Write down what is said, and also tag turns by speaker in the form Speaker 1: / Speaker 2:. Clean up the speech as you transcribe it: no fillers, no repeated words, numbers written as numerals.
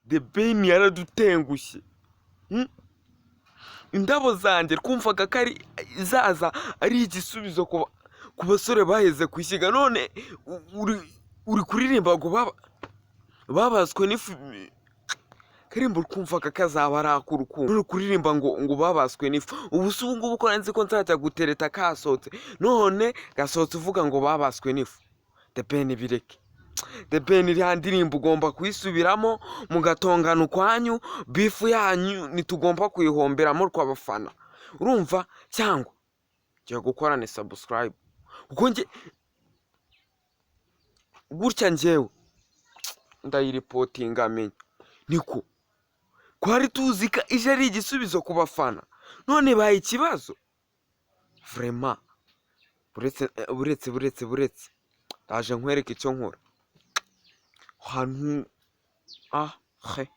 Speaker 1: The Ben yaradutengushye. Indabo zanjye twumvaga ko ari zaza ari igisubizo ku basore baheze ku ishyiga, none uri kuririmba ngo babaswe n'ifu. Karimbo twumvaga kazaba ari ak'urukundo, uri kuririmba ngo babaswe n'ifu. Ubu se ubu ngubu ko nzi ko nzajya gutereta kasohotse, none gasohotse uvuga ngo babaswe n'ifu? The Ben, bireke. The Ben, iriya ndirimbo ugomba kuyisubiramo mugatongana ukwanyu. Beef yanyu ntitugomba kuyihomberamo tw'abafana, urumva? Cyangwa ngiye gukora ni subscribe, kuko njye gutya njyewe ndayiripotinga. Amenya niko twari tuzi ko ije ari igisubizo ku bafana, none baye ikibazo vraiment. Buretse, buretse, buretse, buretse, ndaje nkwereke icyo nkora hantu. Ah he.